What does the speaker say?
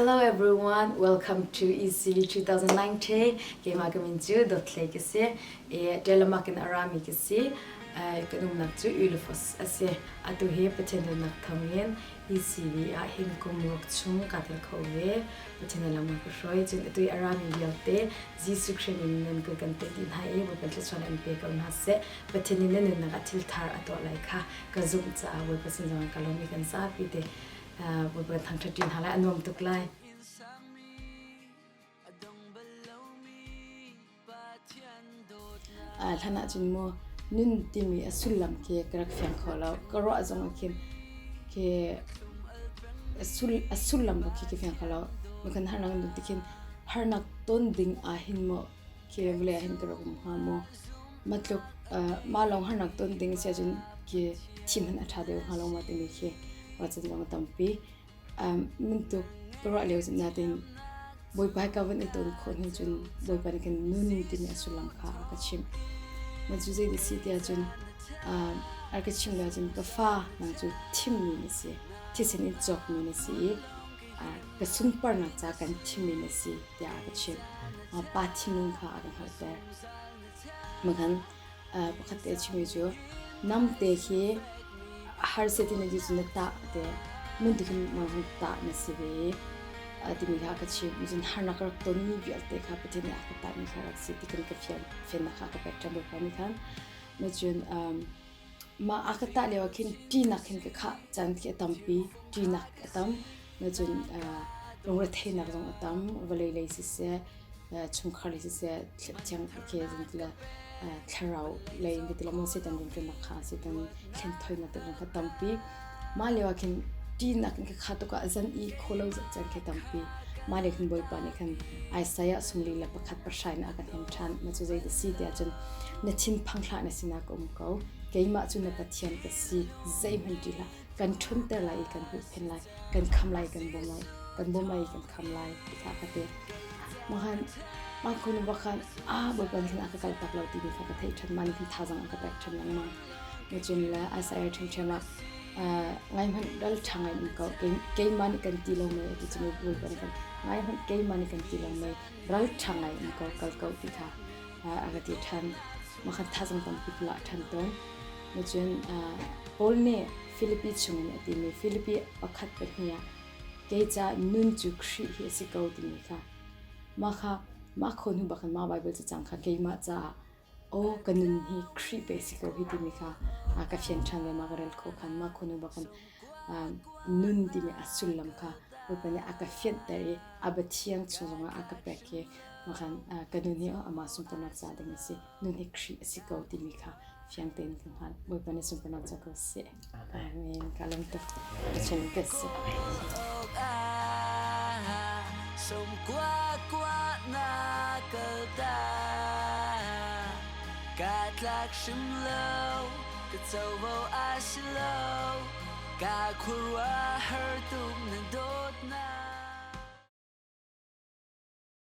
Hello everyone, welcome to ECV 2019. Keimah ka min cu Dawt Hlei ka si. E Telemak in a rami ka si. Kan umnak cu Ulufos a si. Atu hi Pathian dawtnak thawngin ECV ah hin kum ruk chung kaa tel kho ve. Pathian nih lam a ka hruai. Cun atu i a rami vialte Jesuh Khrih min nan kut kan pek dih hna i Bawipa thluachuah in pe ko hna seh. Pathian nih na nunnak ah thil thar a tuah lai kha ka zumh caah Bawipa sin zongah ka lawm i kan zapi te Bawipa kan thangṭhat ṭi hna lai, a nuam tuk lai. Hlan ahcun mu nun timi a sullam khi ka rak fiang kho lo. Ka ruah zong ah khin khi a sullam bak khi ka fiang kho lo. Makhan harnak nun ti khin harnak ton ding ah hin maw khi vawlei ah hin ka rak um hnga maw? Matluk mah lawng harnak ton ding si ahcun khi thim hmanh a ṭha deuh hnga lo maw timi khi ruahchan zong a tampi. Bantuk ka ruah lio natin Bawipa he ka van i ton khawh hnu cun Bawipa nih khan nun timi a sullam kha a ka chimh. Mah cu zei ti si tiah cun a ka chimh lio cun ka fa nang cu thimmi na si, thisen in cawkmi na si i ka sunparnak ca kan thimmi na si tiah a ka chimh. Pa thinlung kha a ka hngalhter. Makhan pakhat te a chimmi cu namte khi harsa ti na ti cu na tah te mun ti khin nang zong tah na si ve timi kha a ka chimh. Cun harnak ka rak tonmi vialte kha Pathian nih a ka tahmi kha rak si ti khin ka fian fiannak kha a ka pek ṭhan Bawipa nih khan. Cun mah a ka tah lio ah khin ṭihnak hin ka khah caan khi a tampi. Ṭihnak a tam. Cun lungretheihnak zong a tam. Vawlei lei siseh, chungkhar lei siseh, thiang khi zong thlarau lei in ti maw Satan rianṭuannak kha Satan hlenthawinak te zong kha tampi. Mah lio ah khin ṭihnak in ka khah tuk ah zan i kho lo caan khi tampi. Mah lio khin Bawipa nih khan Isaiah 41 pahra in a ka hnem ṭhan. Mah cu zei ti si tiah cun na thinphang hlah na sinah ka um ko. Keimah cu na Pathian ka si. Zeihmanh ṭih hlah. Kan ṭhunter lai i kan huhphenh lai. Kan kham lai i kan bawm lai. Kan bawm lai i kan kham lai ti kha a ka ti. Mah mah khun bak khan ah Bawipa nih khan a ka kaltak lo timi kha ka theih ṭhan. Mah nih khan thazaang a ka pek ṭhan lengmang. Cun le Isaiah ṭhiamṭhiam ah ngai hmanh ral ṭha ngai in ko. Keimah nih kan ti lo mei a ti cu Bawipa nih khan ngai hmanh keimah nih kan ti lo mei ral ṭha ngai in ko kal ko ti kha a ka ti ṭhan. Mah khan thazaang tampi ka lah ṭhan tawn. Cun Paul nih Filipi chungin a timi Filipi pakhat pahnih ah kei ca nun cu Khrih hi a si ko timi kha mah kha mah kho hnu bak in mah Baibal cacang kha keimah caah aw ka nun hi Khrih pe si ko hi timi kha a ka fian ṭhan ve ma ka rel kho khan mah kho hnu bak in nun timi a sullam kha Bawipa nih a ka fianhter i a biathiang chung zongah a ka pek i mah khan ka nun hi amah sunparnak ca ding a si nun hi Khrih a si ko timi kha fiang tein ka hngalh. Bawipa nih sunparnak ca ko seh. Amen. Ka lawm tuk. Pathian ka si. Sumkua kua na kalta ka tlak hrim lo ka covo a si lo ka khuaruah har tuk na dawtnak.